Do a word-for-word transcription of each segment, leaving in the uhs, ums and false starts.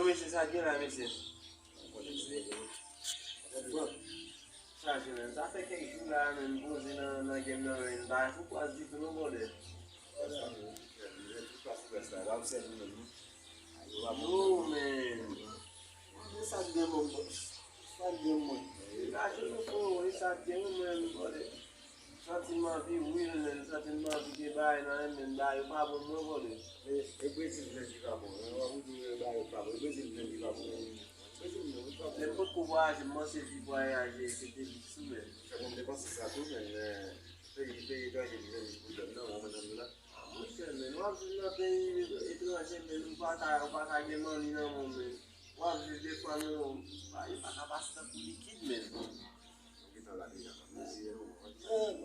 Mesye, sa k gen la, mesye? Chaje, menn. Sa fè kèk jou la, menn, m poze nan, nan game nan, menn. M pa sou plas ditou non, brother. Yo, menn. Sa k gen mwen, sa k gen mwen. Sa k gen mwen, sa k gen mwen, brother. Santi m anvi real, menn. Santi m anvi gen bagay nan men m, bagay yo pa bon mwen, brother. E, e Brezil menm ki pa bon. W ap di bagay yo pa bon. E Brezil menm ki pa bon. Brezil menm ki pa bon. Nenpòt kote w vwayaje, m panse vi vwayaje, se te lit sou menn. Fè mwen te panse sa tou, menn, men peyi, peyi etranje ki jwenn pwoblèm nan, mwen menm la. Monchè, menn, w ap viv nan peyi etranje, menn, ou pa ka, ou pa ka gen manni nan men w, menn. W ap viv de fwa, menn, ou pa, yo pa ka pase tankou likid, menn. Ou gentan la deja, pa mezire non. Bon, m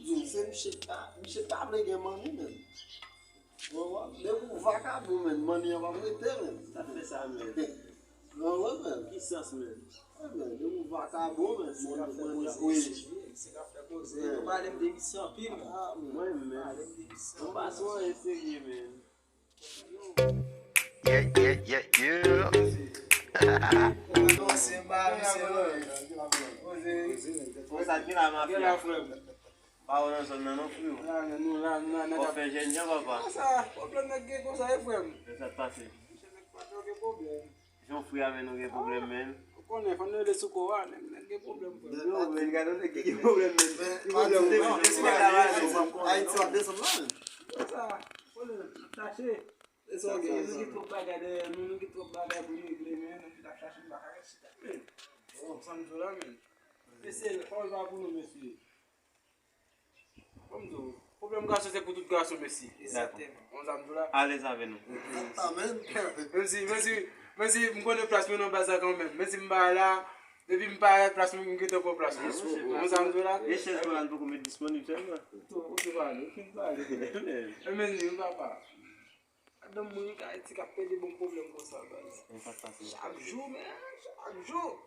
di w, se misye ta, misye ta vle gen manni, menn. Bon, w ap, depi w vakabon, menn, manni an p ap rete, menn. Sa fè sa, menn. Bon, wi, menn. Ki sans, menn? Wi, menn, depi w vakabon, menn, se ka fè koze, wi. Se ka fè koze. Yo pale m de misye anpil. Ah, mwen menm. Pale m de misye anpil. Mwen pa sou anyen serye, menn. Yeah, yeah, yeah, yeah. Konsa ki la, mafya. Pawòl nan zòn nan non, freo. Fò fè jèn jan, papa. Konsa, pwoblèm nèg gen konsa, e frè m. Sa k pase? Misye nèg pa t gen pwoblèm. Jan frè a, men nou gen pwoblèm, men. Ou konnen, fò nou rele sou kò a, nèg, nèg gen pwoblèm, frè m. Yo, men, gade yon nèg ki gen pwoblèm, men. Ki pwoblèm ou gen? Ayiti ap desann la, men. Konsa, pwoblèm ap chache. E sa w gen? Nou gen twòp bagay dèyè nou, nou gen twòp bagay pou n regle, men nou ap chache, nou pa ka ret chita, men. Sa m di w la, men. Mesye, pawòl pa pou nou, mesye. Kòm di w, pwoblèm gason se pou tout gason, mesye. Egzakteman. Bon, sa m di w la. Alèz avè nou. Egzakteman. Menm si, menm si, menm si m konnen plas mwen nan baz la kanmenm. Menm si m pa la, depi m parèt, plas mwen, m gentan pran plas mwen. Bon, sa m di w la. E chèz mwen la, l poko met disponib sèlman. Ou te pale, ou fin pale. E men li, papa. Madanm mwen ka Ayiti k ap pede ban m pwoblèm konsa, baz. Chak jou, men, chak jou.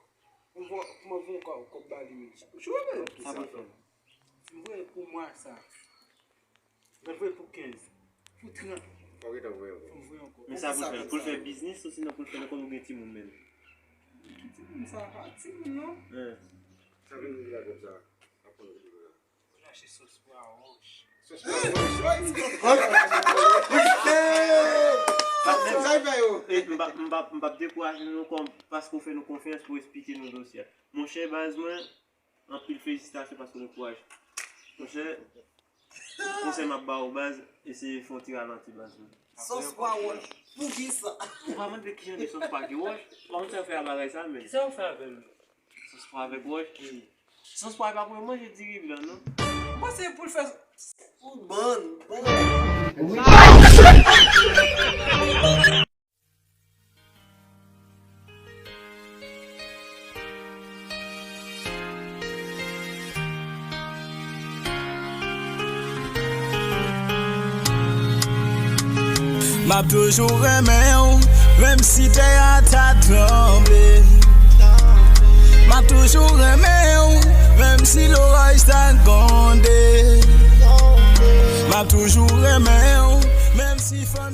Kòman fè yon kòb ba li, men? Chak jou, men. Sa pou l fè? Fò m voye pou mwa sa. Mwen voye pou kenz. Pou trant. Fò w gentan voye ankò. Fò m voye ankò. Men sa pou l fè? Pou l fè biznis osinon pou l fè nan kote ou gen timoun menm? Ki timoun sa pa timoun non. Sa vin di la konsa. Aprann vin di la. Chache sòs pwa wòch. Sòs pwa wòch. Sa fè yo. E m p ap, m p ap, m p ap dekouraje nou ankò paske w fè nou konfyans pou w eksplike nou dosye a. Monchè, baz mwen, anpil felisitasyon paske w gen kouraj. Monchè, konsèy m ap ba w, baz, eseye fè yon ti ralanti, baz mwen. Sòs pwa wòch. Poukisa? Ou pa mande kijan de sòs pwa gen wòch? Ou pa konn sa yo fè a bagay sa, men. Kisa yo fè avè l? Sòs pwa avèk wòch? Wi. Sòs pwa e pa pou yo manje diri blan, non? M panse pou l fè pou bann, bann. M ap toujou renmen w, menm si tè a ta tranble. M ap toujou renmen w, menm si loraj ta gwonde. M ap toujou renmen w, menm si fanmi